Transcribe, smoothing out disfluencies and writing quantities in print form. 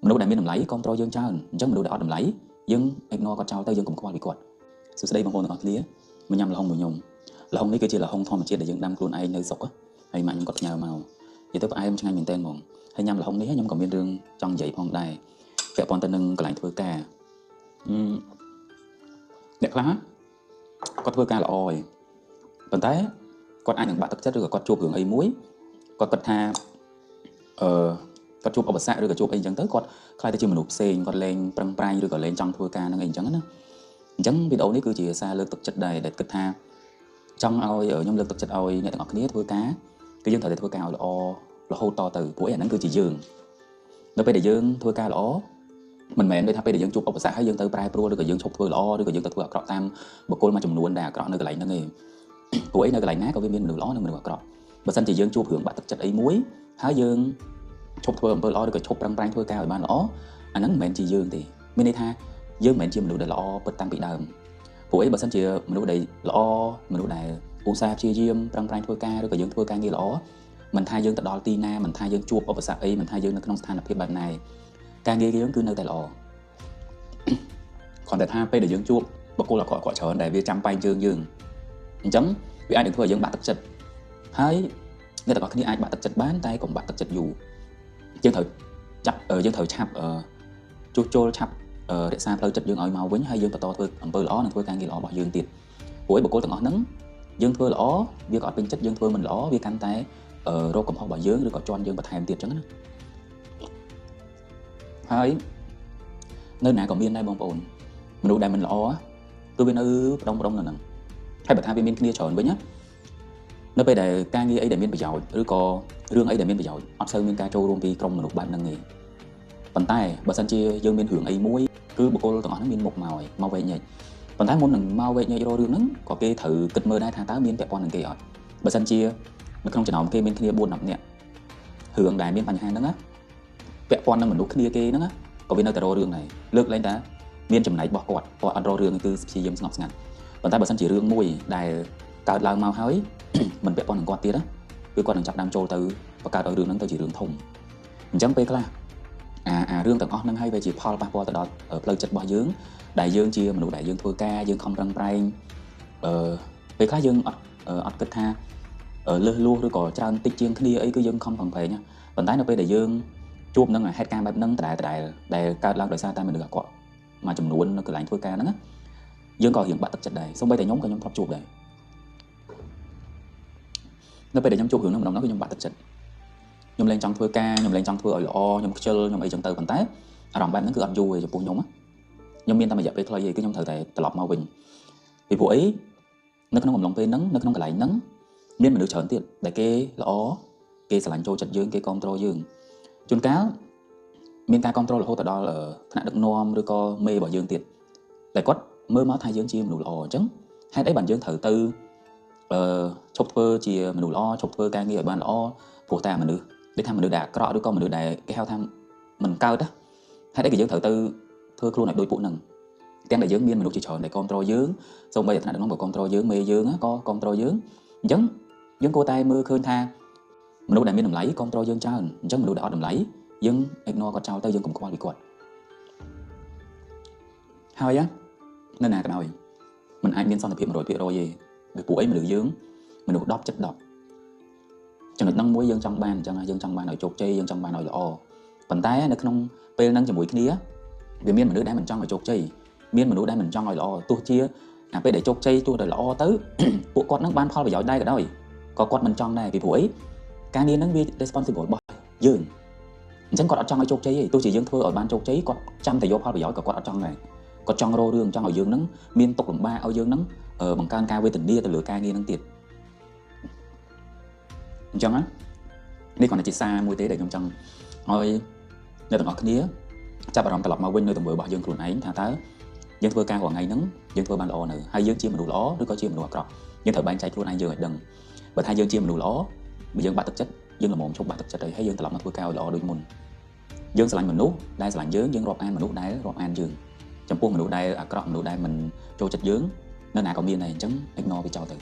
មនុស្សដែលមានតម្លៃគ្រប់គ្រងយើងច្រើនអញ្ចឹងមនុស្សដែលអត់តម្លៃយើង ignore គាត់ចោលទៅយើងកុំខ្វល់ពីគាត់សួស្តីបងប្អូនទាំងអស់គ្នាមកញ៉ាំល្ហុងមួយខ្ញុំល្ហុងនេះគឺជាល្ហុងធម្មជាតិដែលយើងដាំខ្លួនឯងនៅស្រុកហើយម៉ាក់ខ្ញុំគាត់ផ្ញើមកនិយាយទៅផ្អែមឆ្ងាញ់មែនតើហ្មងហើយញ៉ាំល្ហុងនេះខ្ញុំក៏មានរឿងចង់និយាយផងដែរពាក់ព័ន្ធទៅនឹងកន្លែងធ្វើការអ្នកខ្លះគាត់ធ្វើការល្អឯងប៉ុន្តែគាត់អាចនឹងបាក់ទឹកចិត្តឬក៏គាត់ជួបរឿងអីមួយគាត់គិតថាអឺគាត់ជួបឧបសគ្គឬក៏ជួបអីអញ្ចឹងទៅគាត់ខ្លាយទៅជាមនុស្សផ្សេងគាត់លែងប្រឹងប្រែងឬក៏លែងចង់ធ្វើការនឹងអីអញ្ចឹងណាអញ្ចឹងវីដេអូនេះគឺជាសារលើកទឹកចិត្តដែរដែលគិតថាចង់ឲ្យខ្ញុំលើកទឹកចិត្តឲ្យអ្នកទាំងអស់គ្នាធ្វើការគឺយើងត្រូវតែធ្វើការឲ្យល្អរហូតតទៅព្រោះអាហ្នឹងគឺជាយើងនៅពេលដែលយើងធ្វើការល្អមិនមែនដូចថាពេលដែលយើងជួបឧបសគ្គហើយយើងទៅប្រែប្រួលឬក៏យើងឈប់ធ្វើល្អឬក៏យើងទៅធ្វើអាក្រក់តាមបុគ្គលមួយចំនួនដែលអាក្រក់នៅកន្លែងហ្នឹងឯងព្រោះអីនៅកន្លែងណាក៏វាមានមនុស្សល្អនិងមនុស្សអាក្រក់បើសិនជាយើងជួបរឿងបាក់ទឹកចិត្តអីមួយហើយយើងឈប់ធ្វើអំពើល្អឬក៏ឈប់ប្រឹងប្រែងធ្វើការឲ្យបានល្អអាហ្នឹងមិនមែនជាយើងទេមានន័យថាយើងមិនមែនជាមនុស្សដែលល្អពិតតាំងពីដើមព្រោះអីបើសិនជាមនុស្សដែលល្អមនុស្សដែលឧស្សាហ៍ព្យាយាមប្រឹងប្រែងធ្វើការឬក៏យើងធ្វើការងារល្អមិនថាយើងទៅដល់ទីណាមិនថាយើងជួបឧបសគ្គអីមិនថាយើងនៅក្នុងស្ថានភាពបែបណាការងារយើងគឺនៅតែល្អគ្រាន់តែថាពេលដែលយើងជួបបុគ្គលអាក្រក់ៗច្រើនដែលវាចាំបែងជើងយើងអញ្ចឹងវាអាចនឹងធ្វើឲ្យយើងបាក់ទឹកចិត្តហើយអ្នកទាំងអស់គ្នាអាចបាក់ទឹកចិត្តបានតែកុំបាក់ទឹកចិត្តយូរយើងត្រូវចាប់យើងត្រូវឆាប់ជួសជុលឆាប់រក្សាផ្លូវចិត្តយើងឲ្យមកវិញហើយយើងបន្តធ្វើអំពើល្អនិងធ្វើការងារល្អរបស់យើងទៀតព្រោះឯបុគ្គលទាំងអស់ហ្នឹងយើងធ្វើល្អវាក៏អត់ពេញចិត្តយើងធ្វើមិនល្អវាកាន់តែរកកំហុសរបស់យើងឬក៏ជន់យើងបន្ថែមទៀតអញ្ចឹងណាហើយនៅណាក៏មានដែរបងប្អូនមនុស្សដែលមិនល្អគឺវានៅផ្ដុំនៅហ្នឹងហើយបើថាវាមានគ្នាច្រើនវិញណានៅពេលដែលការងារអីដែលមានប្រយោជន៍ឬក៏រឿងអីដែលមានប្រយោជន៍អត់សូវមានការចូលរួមពីក្រុមមនុស្សបែបហ្នឹងទេប៉ុន្តែបើសិនជាយើងមានរឿងអីមួយគឺបុគ្គលទាំងអស់ហ្នឹងមានមុខមកហើយមកវែកញែកប៉ុន្តែមុននឹងមកវែកញែករករឿងហ្នឹងក៏គេត្រូវគិតមើលដែរថាតើមានពាក់ព័ន្ធនឹងគេអត់បើសិនជានៅក្នុងចំណោមគេមានគ្នា4 10នាក់រឿងដែលមានបញ្ហាហ្នឹងណាពាក់ព័ន្ធនឹងមនុស្សគ្នាគេហ្នឹងណាក៏វានៅតែរករឿងដែរលើកលែងតែមានចំណែករបស់គាត់គាត់អត់រករឿងគឺព្យាយាមស្ងប់ស្ងាត់ប៉ុន្តែបើសិនជារឿងមួយដែលកើតឡើងមកហើយមិនពាក់ព័ន្ធនឹងគាត់ទៀតណាគឺគាត់នឹងចាប់ដើមចូលទៅបង្កើតឲ្យរឿងហ្នឹងទៅជារឿងធំអញ្ចឹងពេលខ្លះអារឿងទាំងអស់ហ្នឹងហើយវាជាផលប៉ះពាល់ទៅដល់ផ្លូវចិត្តរបស់យើងដែលយើងជាមនុស្សដែលយើងធ្វើការយើងខំប្រឹងប្រែងពេលខ្លះយើងអត់គិតថាលើសលួសឬក៏ច្រើនតិចជាងគ្នាអីគឺយើងខំប្រឹងប្រែងប៉ុន្តែនៅពេលដែលយើងជួបនឹងហេតុការណ៍បែបហ្នឹងដដែលដែលកើតឡើងដោយសារតែមនុស្សអាក្រក់មួយចំនួននៅកន្លែងធ្វើការហ្នឹងយើងក៏រៀងបាក់ទឹកចិត្តដែរសូម្បីតែខ្ញុំក៏ខ្ញុំធ្លាប់ជួបដែរនៅពេលដែលខ្ញុំជួបរឿងហ្នឹងម្ដងគឺខ្ញុំបាក់ទឹកចិត្តខ្ញុំលែងចង់ធ្វើការខ្ញុំលែងចង់ធ្វើឲ្យល្អខ្ញុំខ្ជិលខ្ញុំអីចឹងទៅប៉ុន្តែអារម្មណ៍បែបហ្នឹងគឺអត់យូរទេចំពោះខ្ញុំខ្ញុំមានតែរយៈពេលខ្លីទេគឺខ្ញុំត្រូវតែត្រឡប់មកវិញពីព្រោះអីនៅក្នុងអំឡុងពេលហ្នឹងនៅក្នុងកន្លែងហ្នឹងមានមនុស្សច្រើនទៀតដែលគេល្អគេស្រឡាញ់ចូលចិត្តយើងគេគ្រប់គ្រងយើងជួនកាលមានការគ្រប់គ្រងរហូតទៅដល់ថ្នាក់ដឹកនាំឬក៏មេរបស់យើងទៀតតែគាត់មើលមកថាយើងជាមនុស្សល្អអញ្ចឹងហេតុអីបានយើងត្រូវទៅឈប់ធ្វើជាមនុស្សល្អឈប់ធ្វើការងារឲ្យបានល្អព្រោះតែមនុស្សដូចថាមនុស្សដែលអាក្រក់ឬក៏មនុស្សដែលគេហៅថាមិនកើតណាហេតុអីក៏យើងត្រូវទៅធ្វើខ្លួនឲ្យដូចពួកហ្នឹងទាំងដែលយើងមានមនុស្សជាច្រើនដែលគ្រប់គ្រងយើងសូម្បីតែថ្នាក់ដឹកនាំក៏គ្រប់គ្រងយើងមេយើងក៏គ្រប់គ្រងយើងអញ្ចឹងយើងគួរតែមើលឃើញថាមនុស្សដែលមានតម្លៃគ្រប់គ្រងយើងច្រើនអញ្ចឹងមនុស្សដែលអត់តម្លៃយើង ignore គាត់ចោលទៅយើងកុំខ្វល់ពីគាត់ហើយនៅណាក៏ដោយมันអាចមានសន្តិភាព 100% ទេពីព្រោះអីមនុស្សយើងមនុស្ស10ចិត្ត10ចំណុចហ្នឹងមួយយើងចង់បានអញ្ចឹងយើងចង់បានឲ្យជោគជ័យយើងចង់បានឲ្យល្អប៉ុន្តែនៅក្នុងពេលហ្នឹងជាមួយគ្នាវាមានមនុស្សដែលមិនចង់ឲ្យជោគជ័យមានមនុស្សដែលមិនចង់ឲ្យល្អទោះជាអាពេលដែលជោគជ័យទោះតែល្អទៅពួកគាត់ហ្នឹងបានផលប្រយោជន៍ដែរក៏ដោយក៏គាត់មិនចង់ដែរពីព្រោះអីការងារហ្នឹងវា responsible របស់យើងអញ្ចឹងគាត់អត់ចង់ឲ្យជោគជ័យទេទោះជាយើងធ្វើឲ្យបានជោគជ័យគាត់ចាំតែយកផលប្រយោជន៍ក៏គាត់អត់ចង់ដែរគាត់ចង់រករឿងចង់ឲ្យយើងហ្នឹងមានទុក្ខលំបាកឲ្យយើងហ្នឹងបង្កើនការវេទនាទៅលើការងារហ្នឹងទៀតអញ្ចឹងណានេះគ្រាន់តែជាសារមួយទេដែលខ្ញុំចង់ឲ្យអ្នកទាំងអស់គ្នាចាប់អារម្មណ៍ត្រឡប់មកវិញនៅទង្វើរបស់យើងខ្លួនឯងថាតើយើងធ្វើការរាល់ថ្ងៃហ្នឹងយើងធ្វើបានល្អនៅហើយយើងជាមនុស្សល្អឬក៏ជាមនុស្សអាក្រក់យើងត្រូវបែងចែកខ្លួនឯងយើងឲ្យដឹងបើថាយើងជាមនុស្សល្អបើយើងបាក់ទឹកចិត្តយើងល្មមឈប់បាក់ទឹកចិត្តហើយយើងត្រឡប់មកធ្វើការឲ្យល្អដូចមុនយើងស្រឡាញ់មនុស្សដែលស្រឡាញ់យើងយើងរាប់អានមនុស្សដែលរាប់អានយើងចំពោះមនុស្សដែលអាក្រក់មនុស្សដែលមិនចូលចិត្តយើងនៅណាក៏មានដែរអញ្ចឹង ignore វាចោលទៅ